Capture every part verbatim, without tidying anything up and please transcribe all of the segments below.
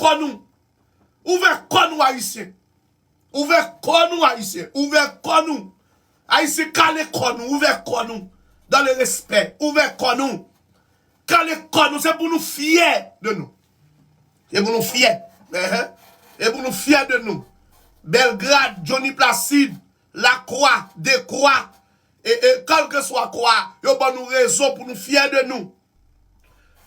kò nou. Ouvè kò nou, Ayisyen. Ouvè kò nou, Ayisyen. Ouvè kò nou. Ayisyen, kale kò nou. Ouvè kò nou. Dans le respect. Ouvè kò nou. Kale kò nou. Se pou nou fyè de nou. Se pou nou fyè. Ehe. Se pou nou fyè de nou. Belgrad, Johnny Placide, Lakwa, Dekwa, e, e, kèlkeswa kwa, yo ban nou rezon pou nou fyè de nou.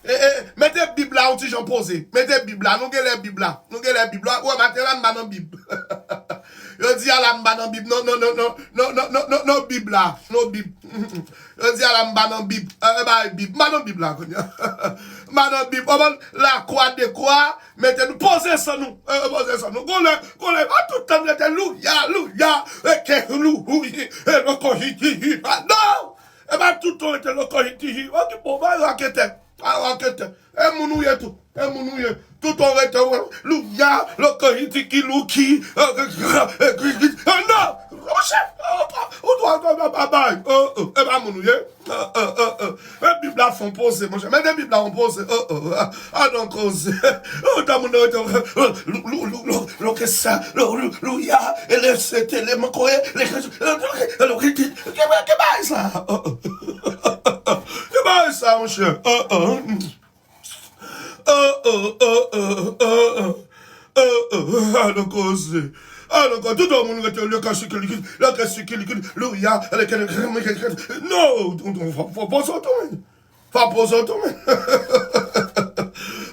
E, e, mete Bib la yon ti jan poze. Mete Bib la. Nou genlè Bib la. Nou genlè Bib la. Wè, maten la, m pa nan Bib. Yo di a la, m pa nan Bib. Non, non, non, non, non, non, non, non, non, Bib la. Non, Bib. Yo di a la, m pa nan Bib. E, e, ba, Bib. M pa nan Bib la, kounye a. M pa nan Bib. Kòman? Lakwa, Dekwa, mete nou. Poze san nou. E, e, poze san nou. Gon lè, gon lè. A tout tan rete louya, louya. E, ke lou, lou, e, loko, hi, hi, hi. A, non! E pa tout tan rete loko, hi, hi, hi. Okipe w, ba raketè. A raketè. E moun ou ye tou. E moun ou ye. Tout tan rete w, louya, loko, hi, ti, ki, lou, ki. E, e, e, e, e, non! Monchè, ou pa, ou dwa, ou pa, pa, bay. E, e, e pa moun ou ye. E, e, e, e. E Bib la fè w poze, monchè. Mete Bib la w poze. E, e, e. A non koze. Ou tan moun rete w, lou, lou, lou, lou, lou, ke sa, lou, lou, louya, e le se te le man koye, le ke, lou, ke, lou, ke, ke, ke, ke bagay sa? E, e. Ke bagay sa, monchè? E, e. Oh, oh, oh, oh, oh, oh. Oh, oh, a non koze. A non koze. Tout moun rete le ka siki likid, le ka siki likid, louya, le ka, non, fò, fò, fò poze w tou, men. Fò poze w tou, men.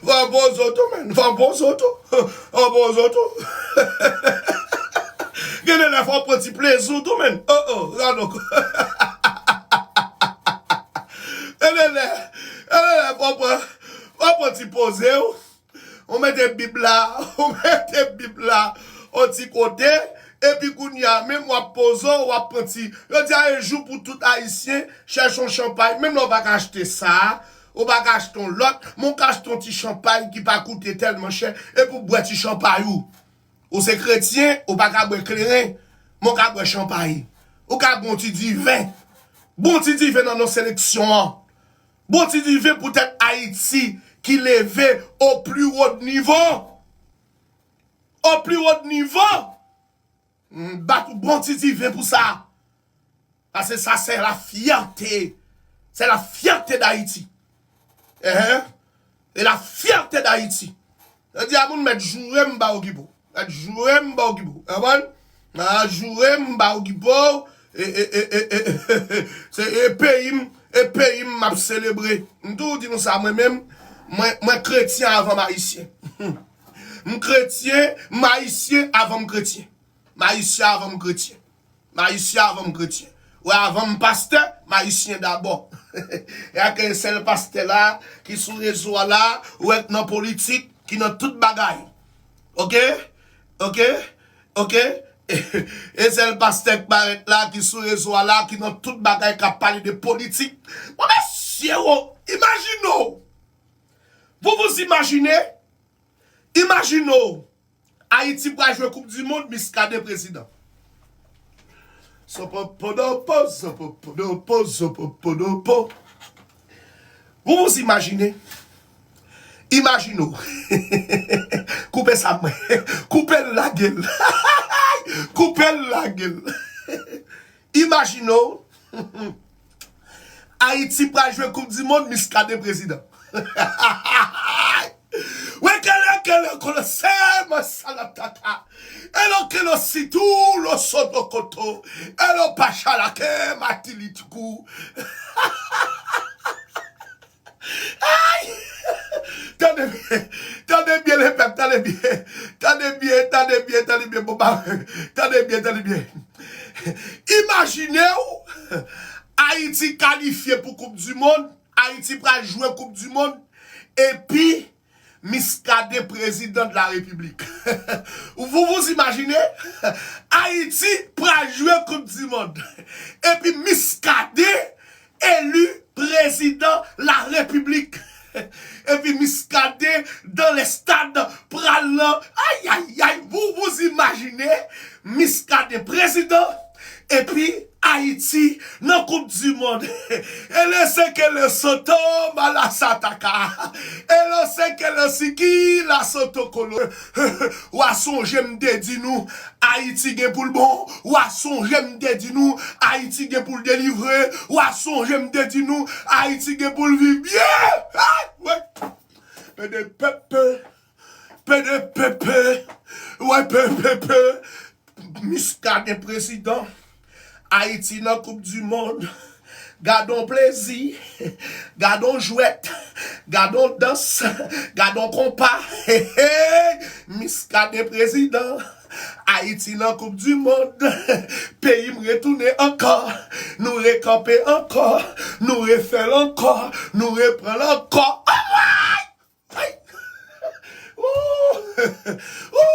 Fò poze w tou, men. Fò poze w tou. Fò poze w tou. Gen de lè fò pran ti plezi w tou, men. Oh, oh, a non koze. Gen de lè, gen de lè fò pran, fò pran ti poze w. Ou mete Bib la, ou mete Bib la yon ti kote, epi kounye a, menm w ap poze w, w ap pran ti. Yo di a, un jour pour tout Haïtien, chèche yon chanpay. Menm lè w pa ka achte sa, ou pa ka achte yon lòt, men w ka achte yon ti chanpay ki pa koute tèlman chè, epi w bwè ti chanpay ou. Ou se kretyen, ou pa ka bwè kleren, men w ka bwè chanpay. Ou ka bwè yon ti diven. Bwè yon ti diven nan non seleksyon an. Bon ti diven poutèt Ayiti ki leve au plus haut niveau. Au plus haut niveau. M bat ou bon ti diven pou sa. Paske sa, c'est la fierté. C'est la fierté d'Haïti. Ehe. C'est la fierté d'Haïti. Sa di a moun mèt joure m pa okipe w. Mèt joure m pa okipe w. Konprann? A joure m pa okipe w. E, e, e, e, e, e, se, e peyi m, e peyi m m ap selebre. M toujou di nou sa, mwen menm, mwen, mwen kretyen avan m ayisyen. M kretyen, m ayisyen avan m kretyen. M ayisyen avan m kretyen. M ayisyen avan m kretyen. Wè, avan m pastè, m ayisyen dabò. E ak sèl pastè la ki sou rezo a la, ou wè k nan politik, ki nan tout bagay. Oke? Oke? Oke? E sèl pastè k parèt la, ki sou rezo a la, ki nan tout bagay, k ap pale de politik. Bon, mesye, wo, imajine w. Vous vous imaginez? Imajine w. Ayiti pral jwe Koup di Mond, Muscadin prezidan. Sopopodopo, sopopodopo, sopopodopo. Vous vous imaginez? Imajine w. Koupe sa mwen. Koupe l, lage l. Koupe l, lage l. Imajine w. Ayiti pral jwe Koup di Mond, Muscadin prezidan. Wekelekele kolose masalatata. Elo kelo situ lo sodo koto. Elo pachalake matilituku. Ay! Tande byen, tande byen, lepèp, tande byen. Tande byen, tande byen, tande byen, bon, ba, tande byen, tande byen. Imajine w, Ayiti kalifye pou Koup di Mond, Ayiti pral jwe Koup di Mond, epi Muscadin prezidan de la Repiblik. Vous vous imaginez? Ayiti pral jwe Koup di Mond, epi Muscadin élu président la République. Epi Muscadin dans les stades pral nan. Ay, ay, ay, vous vous imaginez Muscadin prezidan, epi Ayiti nan Koup di Mond. Ele se ke le soto malasataka. Ele se ke le siki la soto kolo. W a sonje m te di nou, Ayiti gen pou l bon. W a sonje m te di nou, Ayiti gen pou l delivre. W a sonje m te di nou, Ayiti gen pou l viv byen. Ay, wè. P D P P. P D P P. Wè, P P P. Miskaden prezidan. Ayiti nan Koup di Mond. Gadon plezi. Gadon jwèt. Gadon dans. Gadon konpa. Hey, hey. Miskaden prezidan. Ayiti nan Koup di Mond. Peyi m retounen ankò. Nou rekanpe ankò. Nou refè l ankò. Nou repran l ankò. Alright! Ay! Woo! Woo!